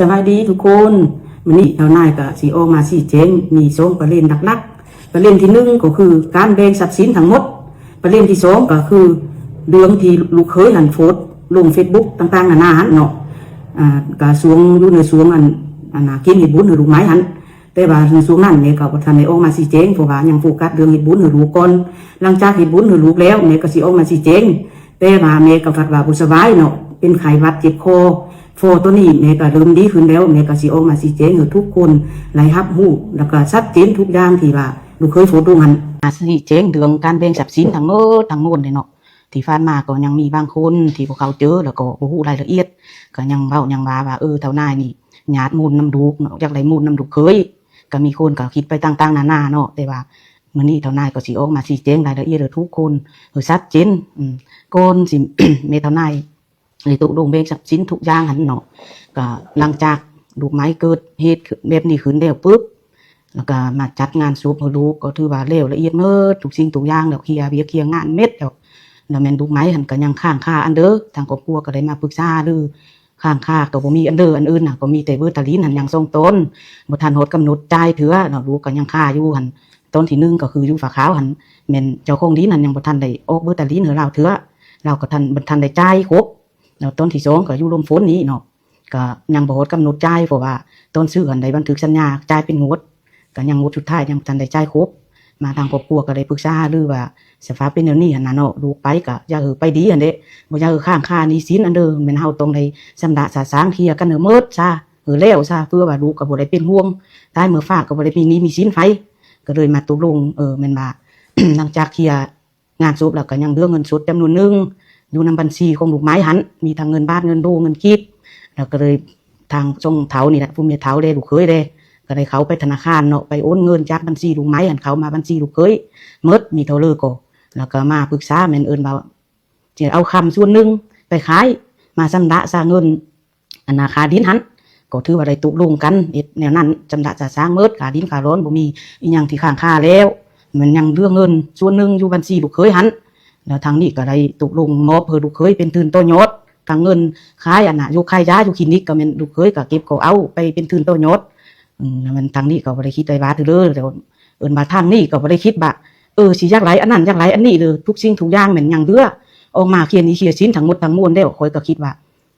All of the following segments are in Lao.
ສະບາຍດີທຸກຄົນ, ມື້ນີ້ເຈົ້ານາຍກໍຊິອອກມາຊີ້ແຈງ ມີສອງປະເດັນຫຼັກໆ. ປະເດັນທີໜຶ່ງກໍຄືການແບ່ງຊັບສິນທັງໝົດ, ປະເດັນທີສອງກໍຄືເລື່ອງທີ່ລູກເຂີຍຫັ້ນໂພສລົງເຟສບຸກຕ່າງໆນານາຫັ້ນເນາະ. ອ່າ ກະຊ່ວງ ຢູ່ໃນຊ່ວງອັນ ອັນນາ ກິນເຮັດບຸນໃຫ້ລູກໃໝຫັ້ນ, ແຕ່ວ່າໃນຊ່ວງນັ້ນແມ່ກໍບໍ່ທັນໄດ້ອອກມາຊີ້ແຈງ ເພາະວ່າຍັງໂຟກັສເລື່ອງເຮັດບຸນໃຫ້ລູກກ່ອນ. ຫຼັງຈາກເຮັດບຸນໃຫ້ລູກແລ້ວ ແມ່ກໍຊິອອກມາຊີ້ແຈງ. ແຕ່ວ່າແມ່ກໍພັດວ່າບໍ່ສະບາຍເນາະ, ເປັນໄຂ້ຫວັດເຈັບຄໍ. ພໍຕອນນີ້ແມ່ກໍເລີ່ມດີຂຶ້ນແລ້ວ, ແມ່ກໍຊິອອກມາຊີ້ແຈງໃຫ້ທຸກຄົນໄດ້ຮັບຮູ້ ແລ້ວກໍຊັດເຈນທຸກຢ່າງທີ່ວ່າລູກເຂີຍໂພສລົງຫັ້ນ. ອາ ຊີ້ແຈງເລື່ອງການແບ່ງຊັບສິນທັງໝົດທັງມວນເລີຍເນາະ. ທີ່ຜ່ານມາກໍຍັງມີບາງຄົນທີ່ບໍ່ເຂົ້າໃຈ ແລ້ວກໍບໍ່ຮູ້ລາຍລະອຽດ, ກໍຍັງເວົ້າຍັງວ່າວ່າ ເອີ ເຈົ້ານາຍນີ້ຍາດມູນນຳລູກເນາະ, ຢາກໄດ້ມູນນຳລູກເຂີຍ. ກໍມີຄົນກໍຄິດໄປຕ່າງໆນານາເນາະ, ແຕ່ວ່າມື້ນີ້ເຈົ້ານາຍກໍຊິອອກມາຊີ້ແຈງລາຍລະອຽດໃຫ້ທຸກຄົນ ໃຫ້ຊັດເຈນ. ອືມ ກ່ອນຊິ ແມ່ເຈົ້ານາຍໄດ້ຕົກລົງແບ່ງຊັບສິນທຸກຢ່າງຫັ້ນເນາະ, ກໍຫຼັງຈາກລູກໃໝເກີດເຫດແບບນີ້ຂຶ້ນແລ້ວປຶບ ແລ້ວກໍມາຈັດງານສົບໃຫ້ລູກ ກໍຖືວ່າແລ້ວລະອຽດໝົດທຸກສິ່ງທຸກຢ່າງແລ້ວ, ເຄຍວຽກເຄຍງານເໝິດແລ້ວ. ແລ້ວແມ່ນລູກໃໝຫັ້ນກໍຍັງຄ້າງຄາອັນເດີ, ທາງຄອບຄົວກໍໄດ້ມາປຶກສາຫາລື ຄ້າງຄາກໍບໍ່ມີອັນເດີ, ອັນອື່ນນະ ກໍມີແຕ່ເບີຕາລິນຫັ້ນຍັງສອງຕອນ ບໍ່ທັນຮອດກຳນົດຈ່າຍເທື່ອເນາະ, ລູກກໍຍັງຄາຢູ່ຫັ້ນ. ຕອນທີໜຶ່ງກໍຄືຢູ່ຝາຂາວຫັ້ນ ແມ່ນເຈົ້າຂອງດິນຫັ້ນຍັງບໍ່ທັນໄດ້ອອກເບີຕາລິນໃຫ້ລາວເທື່ອ, ລາວກໍທັນ ບໍ່ທັນໄດ້ຈ່າຍຄົບ. ແລ້ວຕອນທີສອງກໍຢູ່ລົມຝົນນີ້ເນາະ, ກໍຍັງບໍ່ຮອດກຳນົດຈ່າຍ ເພາະວ່າຕອນຊື້ຫັ້ນໄດ້ບັນທຶກສັນຍາຈ່າຍເປັນງວດ, ກໍຍັງງວດສຸດທ້າຍຍັງບໍ່ທັນໄດ້ຈ່າຍຄົບ. ມາທາງຄອບຄົວກໍໄດ້ປຶກສາຫາລືວ່າ ສະພາບເປັນແນວນີ້ຫັ້ນນະເນາະ, ລູກໄປກໍຢາກໃຫ້ໄປດີຫັ້ນເດ້, ບໍ່ຢາກໃຫ້ຄ້າງຄາໜີ້ສິນອັນເດີ, ແມ່ນເຮົາຕ້ອງໄດ້ຊຳລະສະສາງເຄຍກັນໃຫ້ໝົດຊະ ໃຫ້ແລ້ວຊະ, ເພື່ອວ່າລູກກໍບໍ່ໄດ້ເປັນຫ່ວງ, ຕາຍເມື່ອຟ້າກໍບໍ່ໄດ້ມີໜີ້ມີສິນໃຜ. ກໍເລີຍມາຕົກລົງ ເອີ ແມ່ນວ່າ ຫຼັງຈາກເຄຍ ງານສົບແລ້ວກໍຍັງເຫຼືອເງິນສົດຈຳນວນໜຶ່ງຢູ່ນຳບັນຊີຂອງລູກໃໝຫັ້ນ, ມີທັງເງິນບາດ ເງິນໂດ ເງິນກີບ. ແລ້ວກໍເລີຍທາງຊ່ອງເຖົ້ານີ້ແຫຼະ ຜູ້ແມ່ເຖົ້າແດ່ ລູກເຂີຍແດ່ ກໍໄດ້ເຂົ້າໄປທະນາຄານເນາະ, ໄປໂອນເງິນຈາກບັນຊີລູກໃໝຫັ້ນເຂົ້າມາບັນຊີລູກເຂີຍໝົດ, ມີເທົ່າເລີກໍ ແລ້ວກໍມາປຶກສາ ແມ່ນເອີ້ນວ່າຈະເອົາຄຳສ່ວນໜຶ່ງໄປຂາຍ ມາຊຳລະຊະເງິນ ອັນນາ ຄ່າດິນຫັ້ນ ກໍຖືວ່າໄດ້ຕົກລົງກັນເຮັດແນວນັ້ນ, ຊຳລະຊະສາງໝົດ ຄ່າດິນຄ່າດອນ ບໍ່ມີອີ່ຫຍັງທີ່ຄ້າງຄາແລ້ວ, ມັນຍັງເຫຼືອເງິນສ່ວນໜຶ່ງຢູ່ບັນຊີລູກເຂີຍຫັ້ນ. ແລ້ວທາງນີ້ກໍໄດ້ຕົກລົງມອບໃຫ້ລູກເຂີຍເປັນທຶນຕໍ່ຍອດ, ທັງເງິນຂາຍອັນນາ ຢູ່ຂາຍຢາຢູ່ຄລີນິກ ກໍແມ່ນລູກເຂີຍກໍເກັບກໍເອົາໄປເປັນທຶນຕໍ່ຍອດ. ອືມ ແລ້ວມັນທາງນີ້ກໍບໍ່ໄດ້ຄິດໄດ້ວ່າເທື່ອເລີຍ, ແຕ່ວ່າເອີ້ນວ່າທາງນີ້ກໍບໍ່ໄດ້ຄິດວ່າ ເອີ ຊິຢາກໄຫຼອັນນັ້ນ ຢາກໄຫຼອັນນີ້ເລີຍ, ທຸກສິ່ງທຸກຢ່າງແມ່ນຍັງເຫຼືອ, ອອກມາເຄຍໜີ້ເຄຍສິນທັງໝົດທັງມວນແລ້ວ, ຂ້ອຍກໍຄິດວ່າ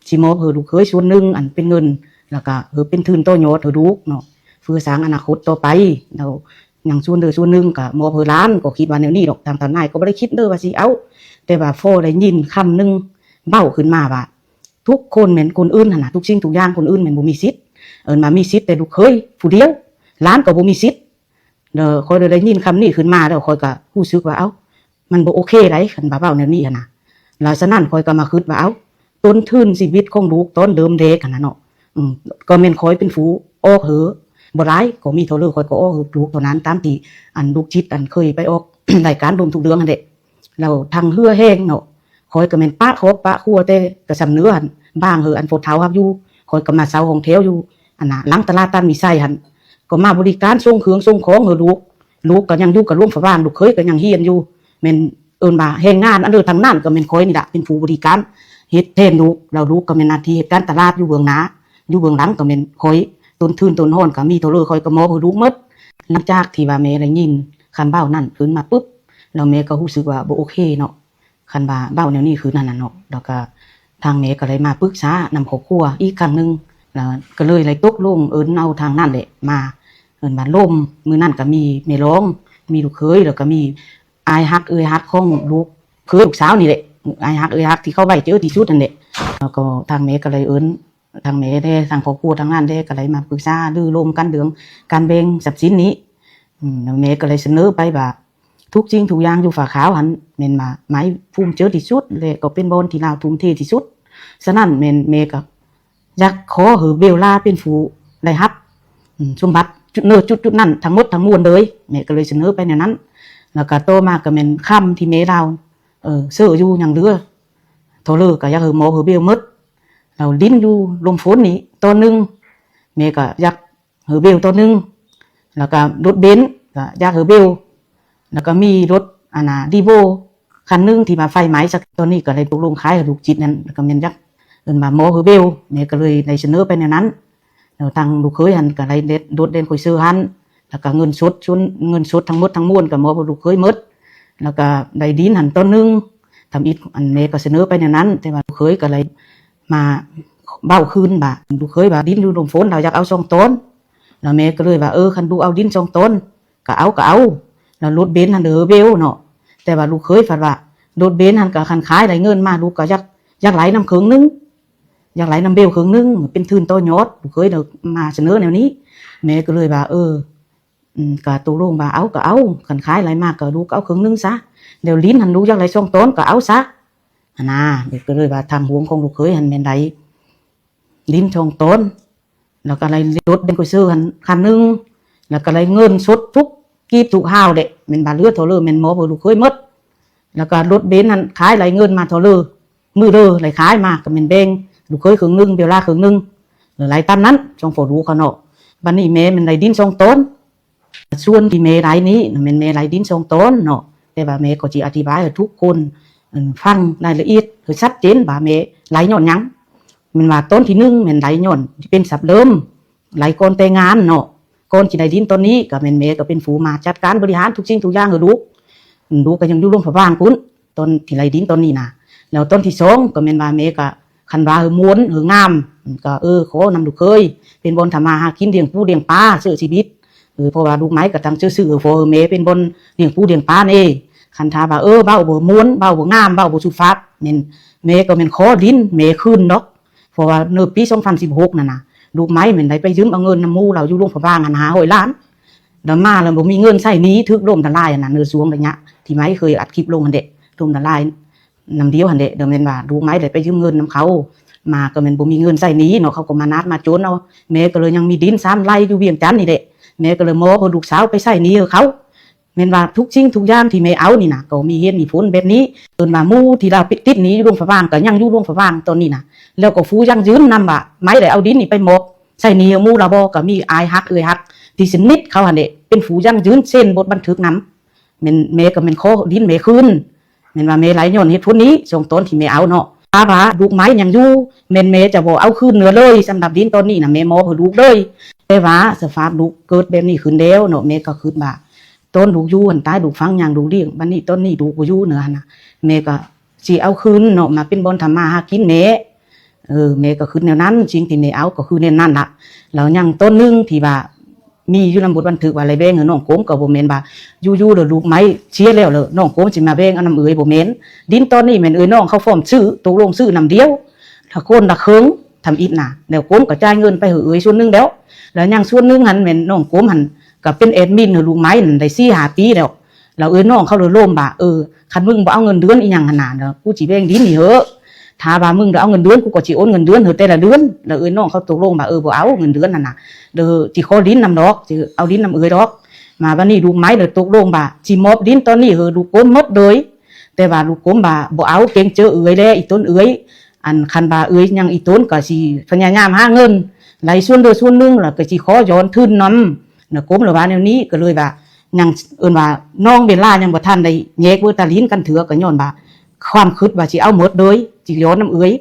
ຊິມອບໃຫ້ລູກເຂີຍສ່ວນໜຶ່ງ ອັນເປັນເງິນ ແລ້ວກະໃຫ້ເປັນທຶນຕໍ່ຍອດໃຫ້ລູກເນາະ ເພື່ອສ້າງອະນາຄົດຕໍ່ໄປ. ແລ້ວຍັງສ່ວນເດີສ່ວນໜຶ່ງກະມອບໃຫ້ຫຼານ, ກໍຄິດວ່າແນວນີ້ດອກ. ທາງເຈົ້ານາຍກໍບໍ່ໄດ້ຄິດເດີວ່າຊິເອົາ, ແຕ່ວ່າພໍໄດ້ຍິນຄຳໜຶ່ງເວົ້າຂຶ້ນມາວ່າ ທຸກຄົນແມ່ນຄົນອື່ນຫັ້ນນະ, ທຸກສິ່ງທຸກຢ່າງຄົນອື່ນແມ່ນບໍ່ມີສິດ, ເອີ້ນວ່າມີສິດແຕ່ລູກເຂີຍຜູ້ດຽວ, ຫຼານກໍບໍ່ມີສິດ. ແລ້ວຂ້ອຍໄດ້ຍິນຄຳນີ້ຂຶ້ນມາແລ້ວ ຂ້ອຍກໍຮູ້ສຶກວ່າ ເອົ້າ ມັນບໍ່ໂອເຄໃດ໋ ຄັນວ່າເວົ້າແນວນີ້ຫັ້ນນະ. ແລ້ວສະນັ້ນຂ້ອຍກໍມາຄິດວ່າ ເອົ້າ ຕົ້ນທຶນຊີວິດຂອງລູກຕອນເລີ່ມແລກຫັ້ນນະເນາະ ອືມ ກໍແມ່ນຂ້ອຍເປັນຜູ້ອອກເຫີ ບໍ່ຫຼາຍ ກໍມີເທົ່າເລີຂ້ອຍກໍອອກເຫີລູກເທົ່ານັ້ນ ຕາມທີ່ອັນລູກຈິດອັນເຄີຍໄປອອກ ລາຍການລວມທຸກເລື່ອງຫັ້ນແຫຼະ. ແລ້ວທັງເຫື່ອແຮງເນາະ ຂ້ອຍກໍແມ່ນປະຄອບປະຄົວ ແຕ່ກໍຊຳເໜືອຫັ້ນ ບາງເຫີອັນພໍ່ເຖົ້າຮັບຢູ່ ຂ້ອຍກໍມາເຊົ່າຫ້ອງແຖວຢູ່ອັນນະ ຫຼັງຕະຫຼາດຕາດມີໄຊຫັ້ນ ກໍມາບໍລິການສົ່ງເຄື່ອງສົ່ງຂອງໃຫ້ລູກ. ລູກກໍຍັງຢູ່ກັບຫຼວງພະບາງ ລູກເຂີຍກໍຍັງຮຽນຢູ່ ແມ່ນເອີ້ນວ່າແຮງງານ ອັນເດີ ທາງນັ້ນກໍແມ່ນຂ້ອຍນີ້ລະເປັນຜູ້ບໍລິການເຮັດແທນລູກ. ແລ້ວລູກກໍແມ່ນໜ້າທີ່ເຮັດການຕະຫຼາດຢູ່ເບື້ອງໜ້າ ຢູ່ເບື້ອງຫຼັງກໍແມ່ນຂ້ອຍ. ຕົ້ນທຶນຕົ້ນຮອນກໍມີເທົ່າເລີ ຂ້ອຍກໍມອບໃຫ້ລູກໝົດ. ຫຼັງຈາກທີ່ວ່າແມ່ໄດ້ຍິນຄຳເວົ້ານັ້ນຂຶ້ນມາປຶບ ແລ້ວແມ່ກໍຮູ້ສຶກວ່າບໍ່ໂອເຄເນາະ. ຄັນວ່າເວົ້າແນວນີ້ຄືນັ້ນນະເນາະ ແລ້ວກໍທາງແມ່ກໍໄດ້ມາປຶກສານຳຄອບຄົວອີກຄັ້ງໜຶ່ງ ແລ້ວກໍເລີຍໄດ້ຕົກລົງເອີ້ນເອົາທາງນັ້ນແຫຼະມາ ເອີ້ນວ່າລົມ. ມື້ນັ້ນກໍມີແມ່ລອງ ມີລູກເຂີຍ ແລ້ວກໍມີອ້າຍຮັກເອື້ອຍຮັກຂອງລູກເຂີຍລູກສາວນີ້ແຫຼະ ອ້າຍຮັກເອື້ອຍຮັກທີ່ເຂົາໄວ້ໃຈທີ່ສຸດຫັ້ນແຫຼະ. ແລ້ວກໍທາງແມ່ກໍເລີຍເອີ້ນ ທາງແມ່ແດ່ ທາງຄອບຄົວທາງນັ້ນແດ່ ກໍໄດ້ມາປຶກສາລືລົມກັນເລື່ອງການແບ່ງຊັບສິນນີ້. ອືມ ແລ້ວແມ່ກໍເລີຍສະເໜີໄປວ່າ ທຸກສິ່ງທຸກຢ່າງຢູ່ຝາຂາວຫັ້ນ ແມ່ນວ່າໝາຍພູມໃຈທີ່ສຸດ ແລະ ກໍເປັນບ່ອນທີ່ລາວທຸ່ມເທທີ່ສຸດ. ສະນັ້ນແມ່ນແມ່ກໍຢາກຂໍໃຫ້ເບວລາເປັນຜູ້ໄດ້ຮັບ ອືມ ສົມບັດຈຸດເນີ ຈຸດ ຈຸດນັ້ນທັງໝົດທັງມວນເລີຍ. ແມ່ກໍເລີຍສະເໜີໄປແນວນັ້ນ. ແລ້ວກໍຕໍ່ມາກໍແມ່ນຄຳທີ່ແມ່ລາວ ເອີ ເຊີຢູ່ຍັງເຫຼືອ ເທົ່າເລີກໍຢາກໃຫ້ມອບໃຫ້ເບວໝົດ. ແລ້ວດິນຢູ່ລົມຝົນນີ້ຕອນໜຶ່ງ ແມ່ກໍຢາກ ເຮີເບວຕອນໜຶ່ງ ແລ້ວກະລົດເບັນກະຢາກເຮີເບວ ແລ້ວກະມີລົດອັນນາ ຣີໂວ ຄັນໜຶ່ງທີ່ວ່າໄຟໄໝ້ ຕອນນີ້ກະໄດ້ຕົກລົງຂາຍໃຫ້ລູກຈິດນັ້ນ ແລ້ວກະແມ່ນຢາກເອີ້ນວ່າໝໍເຮີເບວ ແມ່ກະເລີຍໄດ້ສະເໜີໄປແນວນັ້ນ. ແລ້ວທາງລູກເຂີຍຫັ້ນກໍໄດ້ໂດດແດນຂ້ອຍເຊີຫັ້ນ ແລ້ວກໍເງິນສົດ ສ່ວນເງິນສົດທັງໝົດທັງມວນກໍມອບໃຫ້ລູກເຂີຍໝົດ ແລ້ວກໍໄດ້ດິນຫັ້ນຕອນໜຶ່ງ ທຳອິດອັນແມ່ກໍສະເໜີໄປແນວນັ້ນ ແຕ່ວ່າລູກເຂີຍກໍໄດ້ມາເວົ້າຄືນວ່າ ລູກເຂີຍວ່າດິນຢູ່ລຸ່ມຝົນລາວຢາກເອົາສອງຕອນ ແລ້ວແມ່ກໍເລີຍວ່າ ເອີ ຄັນລູກເອົາດິນສອງຕອນ ກໍເອົາ ກໍເອົາ ແລ້ວລົດເບັນຫັ້ນເດີເບວເນາະ ແຕ່ວ່າລູກເຂີຍພັດວ່າ ລົດເບັນຫັ້ນກໍຄັນຂາຍໄດ້ເງິນມາ ລູກກໍຢາກ ຢາກໄລ່ນຳເຄິ່ງໜຶ່ງ ຢາກໄລ່ນຳເບວເຄິ່ງໜຶ່ງ ເປັນທຶນຕໍ່ຍອດ ລູກເຂີຍເດີມາສະເໜີແນວນີ້ ແມ່ກໍເລີຍວ່າ ເອີ ອືມ ກໍຕົກລົງວ່າເອົາກໍເອົາ ຄັນຂາຍໄລ່ມາກໍລູກກໍເອົາເຄິ່ງໜຶ່ງຊະ ແລ້ວດິນຫັ້ນລູກຢາກໄດ້ສອງຕອນກໍເອົາຊະ ຫັ້ນນາ ກໍເລີຍວ່າທາງຫ່ວງຂອງລູກເຂີຍຫັ້ນແມ່ນໄດ້ດິນສອງຕອນ ແລ້ວກໍໄດ້ລົດແດນຂ້ອຍເຊີຫັ້ນຄັນໜຶ່ງ ແລ້ວກໍໄດ້ເງິນສົດທຸກກີບທຸກຮາວແຫຼະ ແມ່ນວ່າເຫຼືອເທົ່າເລີແມ່ນມອບໃຫ້ລູກເຂີຍໝົດ ແລ້ວກໍລົດເບັນຫັ້ນຂາຍໄດ້ເງິນມາເທົ່າເລີ ມື້ເລີໄດ້ຂາຍມາກໍແມ່ນແບ່ງລູກເຂີຍເຄິ່ງໜຶ່ງ ເບວລາເຄິ່ງໜຶ່ງ ແລ້ວໄລ່ຕາມນັ້ນ ສອງພໍ່ລູກເຂົາເນາະ ບັດນີ້ແມ່ແມ່ນໄດ້ດິນສອງຕອນ ສ່ວນທີ່ແມ່ໄລ່ນີ້ນະ ແມ່ນແມ່ໄລ່ດິນສອງຕອນເນາະ ແຕ່ວ່າແມ່ກໍຊິອະທິບາຍໃຫ້ທຸກຄົນ ເອີ່ ຟັງລາຍລະອຽດໃຫ້ຊັດເຈນວ່າແມ່ໄລ່ຍ້ອນຫຍັງ ແມ່ນວ່າຕອນທີໜຶ່ງແມ່ນໄລ່ຍ້ອນທີ່ເປັນຊັບເລີ່ມ ໄລ່ກ່ອນແຕ່ງງານເນາະ ກ່ອນຊິໄດ້ດິນຕອນນີ້ ກໍແມ່ນແມ່ກໍເປັນຜູ້ມາຈັດການບໍລິຫານທຸກສິ່ງທຸກຢ່າງໃຫ້ລູກ ລູກກໍຍັງຢູ່ຫຼວງພະບາງພຸ້ນ ຕອນທີ່ໄລ່ດິນຕອນນີ້ນະ ແລ້ວຕອນທີສອງກໍແມ່ນວ່າແມ່ກໍ ຄັນວ່າເຮີມ່ວນເຮີງາມ ກໍ ເອີ ຂໍນຳລູກເຂີຍ ເປັນບ່ອນທຳມາຫາກິນລ້ຽງປູລ້ຽງປາ ເຊື້ອຊີວິດ ເອີ ເພາະວ່າລູກໄມ້ກໍຕັ້ງຊື່ໃຫ້ພໍ່ໃຫ້ແມ່ເປັນບ່ອນລ້ຽງປູລ້ຽງປາເດ້ ຄັນຖ້າວ່າ ເອີ ເວົ້າບໍ່ມ່ວນ ເວົ້າບໍ່ງາມ ເວົ້າບໍ່ສຸພາບ ແມ່ນ ແມ່ກໍແມ່ນຂໍດິນແມ່ຄືນດອກ ເພາະວ່າໃນປີສອງພັນສິບຫົກນັ້ນນະ ລູກໄມ້ແມ່ນໄດ້ໄປຢືມເອົາເງິນນຳໝູ່ລາວຢູ່ຫຼວງພະບາງຫັ້ນຫ້າຮ້ອຍລ້ານ ແລ້ວມາແລ້ວບໍ່ມີເງິນໃຊ້ໜີ້ ຖືກລົ້ມລະລາຍຫັ້ນນະ ໃນຊ່ວງໄລຍະທີ່ໄມ້ເຄີຍອັດຄລິບລົງຫັ້ນເດ ລົ້ມລະລາຍ ນຳດຽວຫັ້ນແຫຼະ ແລ້ວແມ່ນວ່າລູກໄມ້ໄດ້ໄປຢືມເງິນນຳເຂົາມາ ກໍແມ່ນບໍ່ມີເງິນໃຊ້ໜີ້ເນາະ ເຂົາກໍມານາດມາຈົນເອົາ ແມ່ກໍເລີຍຍັງມີດິນສາມໄຮ່ຢູ່ວຽງຈັນນີ້ແຫຼະ ແມ່ກໍເລີຍມອບໃຫ້ລູກສາວໄປໃຊ້ໜີ້ໃຫ້ເຂົາ ແມ່ນວ່າທຸກສິ່ງທຸກຢ່າງທີ່ແມ່ເອົານີ້ນະ ກໍມີເຫດມີຜົນແບບນີ້ ເອີ້ນວ່າໝູ່ທີ່ລາວຕິດໜີ້ຢູ່ຫຼວງພະບາງ ກໍຍັງຢູ່ຫຼວງພະບາງຕອນນີ້ນະ ແລ້ວກໍຜູ້ຢັ້ງຢືນນຳວ່າໄມ້ໄດ້ເອົາດິນນີ້ໄປມອບໃຊ້ໜີ້ໃຫ້ໝູ່ລາວບໍ່ ກໍມີອ້າຍຮັກເອື້ອຍຮັກທີ່ສະໜິດເຂົາຫັ້ນແຫຼະ ເປັນຜູ້ຢັ້ງຢືນເຊັນບົດບັນທຶກນຳ ແມ່ນ ແມ່ກໍແມ່ນຂໍດິນແມ່ຄືນ ແມ່ນວ່າແມ່ໄລ່ຍ້ອນເຫດຜົນນີ້ ສອງຕອນທີ່ແມ່ເອົາເນາະ ຖ້າວ່າລູກໄມ້ຍັງຢູ່ ແມ່ນແມ່ຈະບໍ່ເອົາຄືນເໜືອເລີຍ ສຳລັບດິນຕອນນີ້ນະ ແມ່ມອບໃຫ້ລູກເລີຍ ແຕ່ວ່າສະພາບລູກເກີດແບບນີ້ຂຶ້ນແລ້ວເນາະ ແມ່ກໍຄິດວ່າ ຕອນລູກຢູ່ຫັ້ນຕາຍລູກຝັງຍ່າງລູກລ້ຽງ ບັດນີ້ຕອນນີ້ລູກບໍ່ຢູ່ເໜືອຫັ້ນນະ ແມ່ກໍຊິເອົາຄືນເນາະ ມາເປັນບ່ອນທຳມາຫາກິນແມ່ ເອີ ແມ່ກໍຄິດແນວນັ້ນ ສິ່ງທີ່ແມ່ເອົາກໍຄືແນວນັ້ນລະ ແລ້ວຍັງຕອນໜຶ່ງທີ່ວ່າ ມີຢູ່ນຳບົດບັນທຶກວ່າໄດ້ແບ່ງໃຫ້ນ້ອງກົມ ກໍບໍ່ແມ່ນວ່າຢູ່ໆແລ້ວລູກໄມ້ເສຍແລ້ວ ແລ້ວນ້ອງກົມຊິມາແບ່ງເອົານຳເອື້ອຍ ບໍ່ແມ່ນ ດິນຕອນນີ້ແມ່ນເອື້ອຍນ້ອງເຂົາພ້ອມຊື້ ຕົກລົງຊື້ນຳດຽວ ລະຄົນລະເຄິ່ງ ທຳອິດນະ ແລ້ວກົມກໍຈ່າຍເງິນໄປໃຫ້ເອື້ອຍສ່ວນໜຶ່ງແລ້ວ ແລ້ວຍັງສ່ວນໜຶ່ງຫັ້ນແມ່ນນ້ອງກົມຫັ້ນ ກໍເປັນແອດມິນໃຫ້ລູກໄມ້ນັ້ນໄດ້ສີ່ຫ້າປີແລ້ວ ແລ້ວເອື້ອຍນ້ອງເຂົາເລີຍລົມວ່າ ເອີ ຄັນມຶງບໍ່ເອົາເງິນເດືອນອີ່ຫຍັງຫັ້ນນະ ກູຊິແບ່ງດິນໃຫ້ເຮີ້ ຖ້າວ່າມຶງໄດ້ເອົາເງິນເດືອນ ກູກໍຊິໂອນເງິນເດືອນໃຫ້ແຕ່ລະເດືອນ ແລ້ວເອື້ອຍນ້ອງເຂົາຕົກລົງວ່າ ເອີ ບໍ່ເອົາເງິນເດືອນຫັ້ນນະ ເດີ ຊິຂໍດິນນຳດອກ ຊິເອົາດິນນຳເອື້ອຍດອກ ມາບັດນີ້ລູກໄມ້ເລີຍຕົກລົງວ່າ ຊິມອບດິນຕອນນີ້ໃຫ້ລູກກົມໝົດເລີຍ ແຕ່ວ່າລູກກົມວ່າບໍ່ເອົາ ເກງເຈີເອື້ອຍແລ ອີ່ຕົນເອື້ອຍ ອັນຄັນວ່າເອື້ອຍຍັງອີ່ຕົນກໍຊິພະຍາຍາມຫາເງິນ ໄລ່ສ່ວນໃດສ່ວນໜຶ່ງ ແລ້ວກໍຊິຂໍຍ້ອນທຶນນຳ ນະກົມລະວ່າແນວນີ້ ກໍເລີຍວ່າຍັງ ເອີ້ນວ່ານ້ອງເວລາຍັງບໍ່ທັນໄດ້ແຍກເວີຕາລິນກັນເທື່ອ ກໍຍ້ອນວ່າຄວາມຄິດວ່າຊິເອົາໝົດເລີຍ ຊິຍ້ອນນຳເອື້ອຍ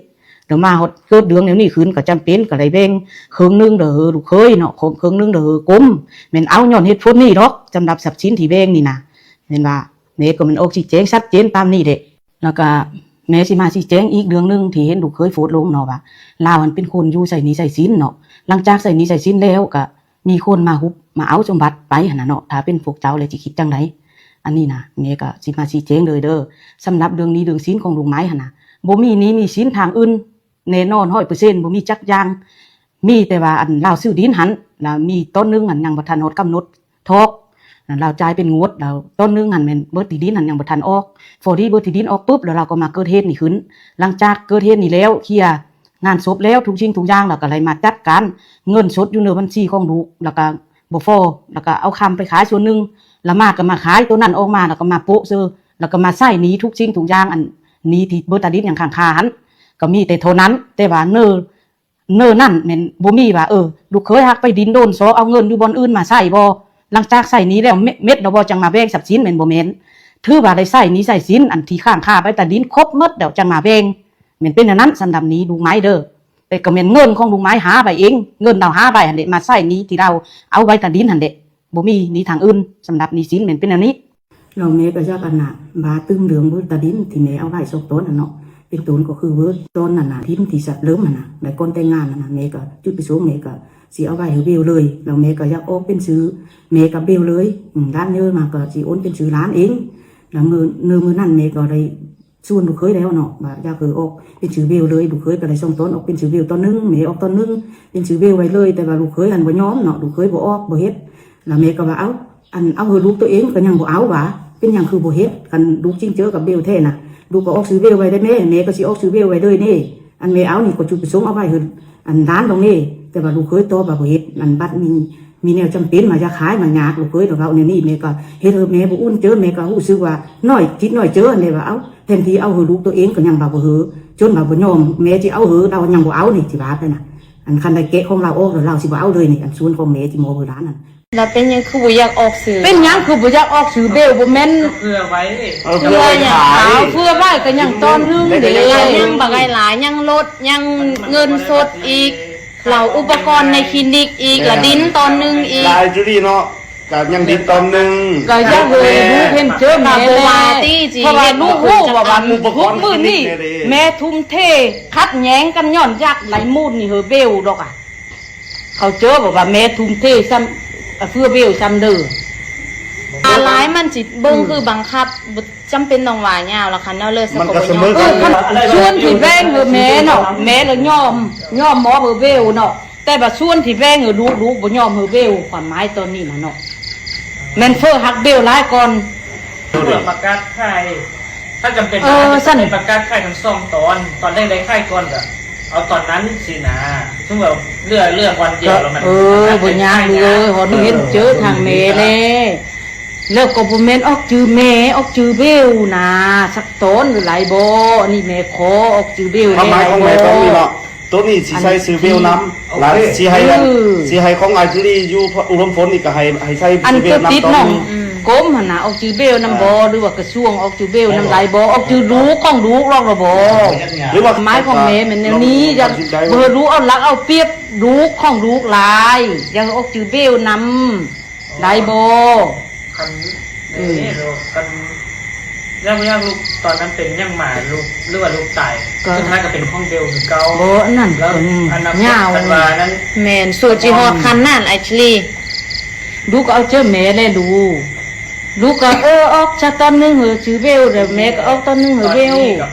ແລ້ວມາຮອດເກີດເລື່ອງແນວນີ້ຂຶ້ນ ກໍຈຳເປັນກໍໄດ້ແບ່ງເຄິ່ງໜຶ່ງເດີລູກເຂີຍເນາະ ເຄິ່ງໜຶ່ງເດີກົມ ແມ່ນເອົາຍ້ອນເຫດຜົນນີ້ດອກ ສຳລັບຊັບສິນທີ່ແບ່ງນີ້ນະ ແມ່ນວ່າແມ່ກໍແມ່ນອອກຊີ້ແຈງຊັດເຈນຕາມນີ້ເດ. ແລ້ວກໍແມ່ຊິມາຊີ້ແຈງອີກເລື່ອງໜຶ່ງທີ່ເຫັນລູກເຂີຍໂພສລົງເນາະ ວ່າລາວຫັ້ນເປັນຄົນຢູ່ໃຊ້ໜີ້ໃຊ້ສິນເນາະ ຫຼັງຈາກໃຊ້ໜີ້ໃຊ້ສິນແລ້ວກໍ ມີຄົນມາຮຸບມາເອົາສົມບັດໄປຫັ້ນນະເນາະ ຖ້າເປັນພວກເຈົ້າແລ້ວຊິຄິດຈັ່ງໃດ? ອັນນີ້ນະ ແມ່ກໍຊິມາຊີ້ແຈງເລີຍເດີ ສຳລັບເລື່ອງໜີ້ເລື່ອງສິນຂອງລູກໄມ້ຫັ້ນນະ ບໍ່ມີໜີ້ມີສິນທາງອື່ນແນ່ນອນຮ້ອຍເປີເຊັນ ບໍ່ມີຈັກຢ່າງ ມີແຕ່ວ່າອັນລາວຊື້ດິນຫັ້ນ ລາວມີຕອນໜຶ່ງຫັ້ນຍັງບໍ່ທັນຮອດກຳນົດຖອກ ລາວຈ່າຍເປັນງວດ ລາວຕອນໜຶ່ງຫັ້ນແມ່ນເບີດທີ່ດິນຫັ້ນຍັງບໍ່ທັນອອກ ພໍດີເບີດທີ່ດິນອອກປຶບ ແລ້ວລາວກໍມາເກີດເຫດນີ້ຂຶ້ນ ຫຼັງຈາກເກີດເຫດນີ້ແລ້ວ ເຄຍ ງານສົບແລ້ວ ທຸກສິ່ງທຸກຢ່າງ ແລ້ວກໍໄດ້ມາຈັດການເງິນສົດຢູ່ໃນບັນຊີຂອງລູກ ແລ້ວກໍບໍ່ພໍ ແລ້ວກໍເອົາຄຳໄປຂາຍສ່ວນໜຶ່ງ ແລ້ວມາກໍມາຂາຍໂຕນັ້ນອອກມາ ແລ້ວກໍມາໂປະເຊີ ແລ້ວກໍມາໃຊ້ໜີ້ທຸກສິ່ງທຸກຢ່າງ ອັນໜີ້ທີ່ເບີດຕາດິນຫຍັງຄ້າງຄາຫັ້ນ ກໍມີແຕ່ເທົ່ານັ້ນ ແຕ່ວ່າເນີ ເນີນັ້ນແມ່ນບໍ່ມີວ່າ ເອີ ລູກເຂີຍຫາກໄປດິນໂດນຊອກເອົາເງິນຢູ່ບ່ອນອື່ນມາໃຊ້ບໍ່ ຫຼັງຈາກໃຊ້ໜີ້ແລ້ວເມັດແລ້ວບໍ່ ຈັ່ງມາແບ່ງຊັບສິນ ແມ່ນບໍ່ແມ່ນ ຖືວ່າໄດ້ໃຊ້ໜີ້ໃຊ້ສິນ ອັນທີ່ຄ້າງຄາໄປຕາດິນຄົບໝົດແລ້ວຈັ່ງມາແບ່ງ ແມ່ນເປັນແນວນັ້ນ ສຳລັບໜີ້ລູກໄມ້ເດີ. ແຕ່ກໍແມ່ນເງິນຂອງລຸງໝາຍຫາໄວ້ເອງ, ເງິນລາວຫາໄວ້ຫັ້ນແຫຼະ ມາໃຊ້ໜີ້ທີ່ລາວເອົາໄວ້ຕາດິນຫັ້ນແຫຼະ, ບໍ່ມີໜີ້ທາງອື່ນ. ສຳລັບໜີ້ສິນແມ່ນເປັນແນວນີ້. ແລ້ວແມ່ກໍຢາກອັນນ່າ ບາຕື່ມເລື່ອງເບີດຕາດິນທີ່ແມ່ເອົາໄວ້ສອງຕອນຫັ້ນເນາະ, ເປັນຕົ້ນກໍຄືເບີດຕອນນັ້ນນະ ດິນທີ່ສະເລີ່ມຫັ້ນນະ ແລະກ່ອນແຕ່ງງານຫັ້ນນະ ແມ່ກໍຈຸດປະສົງແມ່ກໍຊິເອົາໄວ້ໃຫ້ເບວເລີຍ. ແລ້ວແມ່ກໍຢາກອອກເປັນຊື່ແມ່ກັບເບວເລີຍ, ອືມ ຫຼານໃຫຍ່ມາກໍຊິໂອນເປັນຊື່ຫຼານເອງ. ແລ້ວມື້ ໃນມື້ນັ້ນແມ່ກໍໄດ້ ຊວນລູກເຂີຍແລ້ວເນາະ ວ່າຢາກໃຫ້ອອກເປັນຊື່ເບວເລີຍ, ລູກເຂີຍກໍໄດ້ສອງຕອນ ອອກເປັນຊື່ເບວຕອນໜຶ່ງ ແມ່ອອກຕອນໜຶ່ງ ເປັນຊື່ເບວໄວ້ເລີຍ. ແຕ່ວ່າລູກເຂີຍຫັ້ນບໍ່ຍອມເນາະ, ລູກເຂີຍບໍ່ອອກ ບໍ່ເຮັດ. ແລ້ວແມ່ກໍວ່າ ເອົ້າ ອັນເອົາໃຫ້ລູກໂຕເອງກໍຍັງບໍ່ເອົາຫວາ ເປັນຫຍັງຄືບໍ່ເຮັດ? ຄັນລູກຈິງເຈີກັບເບວແທ້ນະ ລູກກໍອອກຊື່ເບວໄວ້ໄດ້ແມ່, ແມ່ກໍຊິອອກຊື່ເບວໄວ້ເລີຍເດ້. ອັນແມ່ເອົານີ້ກໍຈຸດປະສົງເອົາໄວ້ໃຫ້ອັນຫຼານດອງເດ້, ແຕ່ວ່າລູກເຂີຍຕອບວ່າບໍ່ເຮັດ. ອັນບັດມີ ມີແນວຈຳເປັນມາຢາກຂາຍມາຍາກ ລູກເຂີຍລາວເວົ້າແນວນີ້ ແມ່ກໍເຮັດໃຫ້ແມ່ບໍ່ອຸ່ນເຈີ, ແມ່ກໍຮູ້ສຶກວ່ານ້ອຍຈິດນ້ອຍເຈີ ແມ່ວ່າ ເອົ້າ ແທນທີ່ເອົາໃຫ້ລູກໂຕເອງກໍຍັງວ່າບໍ່ເຮີ ຈົນວ່າບໍ່ຍອມ ແມ່ຊິເອົາເຮີ ລາວຍັງບໍ່ເອົານີ້ ຊິວ່າໄປນະ. ອັນຄັນໄດ້ແກະຂອງລາວອອກແລ້ວ ລາວຊິບໍ່ເອົາເລີຍນີ້ ອັນສ່ວນຂອງແມ່ທີ່ມອບໃຫ້ຫຼານນັ້ນ. ແລ້ວເປັນຫຍັງຄືບໍ່ຢາກອອກຊື່ເບວ? ເປັນຫຍັງຄືບໍ່ຢາກອອກຊື່ເບວ? ບໍ່ແມ່ນ ກໍເພື່ອໄວ້ ເອີ ເພື່ອຫຍັງຂາຍ ເພື່ອໄວ້ກໍຍັງຕອນໜຶ່ງເດ້ ຍັງບັກຫຼາຍໆ ຍັງລົດ ຍັງເງິນສົດອີກ ແລ້ວອຸປະກອນໃນຄລີນິກອີກ ແມ່ນ ລະດິນຕອນໜຶ່ງອີກ ຫຼາຍຈຸລີເນາະ. ກໍຍັງດິນຕອນໜຶ່ງ ກໍຢາກໃຫ້ລູກເຫັນເຈີແມ່ແຫຼະ ເພາະວ່າລູກຮູ້ວ່າທຸກມື້ນີ້ແມ່ທຸ່ມເທຂັດແຍ່ງກັນຍ້ອນຢາກໄດ້ມູນນີ້ເຮີເບວດອກອະ. ເຂົາເຈີບໍ່ວ່າແມ່ທຸ່ມເທຊ່ຳ ເພື່ອເບວຊ່ຳເດີ ອາຫຼາຍມັນຊິເບິ່ງຄືບັງຄັບ ບໍ່ຈຳເປັນຕ້ອງວ່າຍາວລະຄັນເນາະ ເລີຍ ມັນກໍສະເໝີກັນ ສ່ວນທີ່ແບ່ງໃຫ້ແມ່ເນາະ ແມ່ລະຍອມ ຍອມມອບໃຫ້ເບວເນາະ ແຕ່ວ່າສ່ວນທີ່ແບ່ງໃຫ້ລູກ ລູກບໍ່ຍອມໃຫ້ເບວ ຄວາມໝາຍຕອນນີ້ນະເນາະ ແມ່ນເຟີຮັກເບວຫຼາຍກ່ອນ ປະກາດຂາຍ ຖ້າຈຳເປັນ ເອີ ຊັ້ນ ປະກາດຂາຍທັງສອງຕອນ ຕອນໃດໄດ້ຂາຍກ່ອນກໍເອົາຕອນນັ້ນຊີ້ນະ ສົມມຸດວ່າເຫຼືອ ເຫຼືອບ່ອນດຽວແລ້ວມັນ ເອີ ບໍ່ຍາກເລີຍ ເອີ ເຫັນເຈີທາງແມ່ແລ້ວ ແລ້ວກໍບໍ່ແມ່ນອອກຈື່ແມ່ ອອກຈື່ເບວນະ ສັກຕອນໄດ້ບໍ່? ອັນນີ້ແມ່ຂໍອອກຈື່ເບວແດ່ ຄວາມໝາຍຂອງແມ່ຕອນນີ້ເນາະ ໂຕນີ້ຊິໃສ່ຊື່ເບວນຳ ແລະຊິໃຫ້ ຊິໃຫ້ຂອງອ້າຍຈຸລີຢູ່ອຸດົມພົນນີ້ກໍໃຫ້ ໃຫ້ໃສ່ຊື່ເບວນຳ ອັນຕິດນ້ອງກົມຫັ້ນນະ ອອກຈື່ເບວນຳບໍ່ ຫຼືວ່າກະຊວງອອກຈື່ເບວນຳໄດ້ບໍ່ ອອກຈື່ລູກຂອງລູກລອກລະບໍ່ ຫຼືວ່າໝາຍຂອງແມ່ແມ່ນແນວນີ້ ຢາກບໍ່ໃຫ້ລູກເອົາລັກເອົາປຽບລູກຂອງລູກຫຼາຍ ຢາກໃຫ້ອອກຈື່ເບວນຳ ໄດ້ບໍ່? ຄັນ ເອີ ນີ້ເນາະ ຄັນ ແລ້ວບໍ່ຢາກລູກ ຕອນນັ້ນເປັນຫຍັງມາ ລູກ ຫຼືວ່າລູກຕາຍ ກໍສຸດທ້າຍກໍເປັນຂອງເບວຄືເກົ່າ ບໍ່ ອັນນັ້ນ ແລ້ວກໍຍັງຍາວ ຄັນວ່ານັ້ນ ແມ່ນ ສ່ວນຊິຮອດຂັ້ນນັ້ນ ໄອສລີ ລູກກໍເອົາເຈີແມ່ແຫຼະລູກ ລູກກໍ ເອີ ອອກຊະຕອນໜຶ່ງເຮີຊື່ເບວ ແລ້ວແມ່ກໍອອກຕອນໜຶ່ງເຮີເບວ ຕອນນີ້ກໍ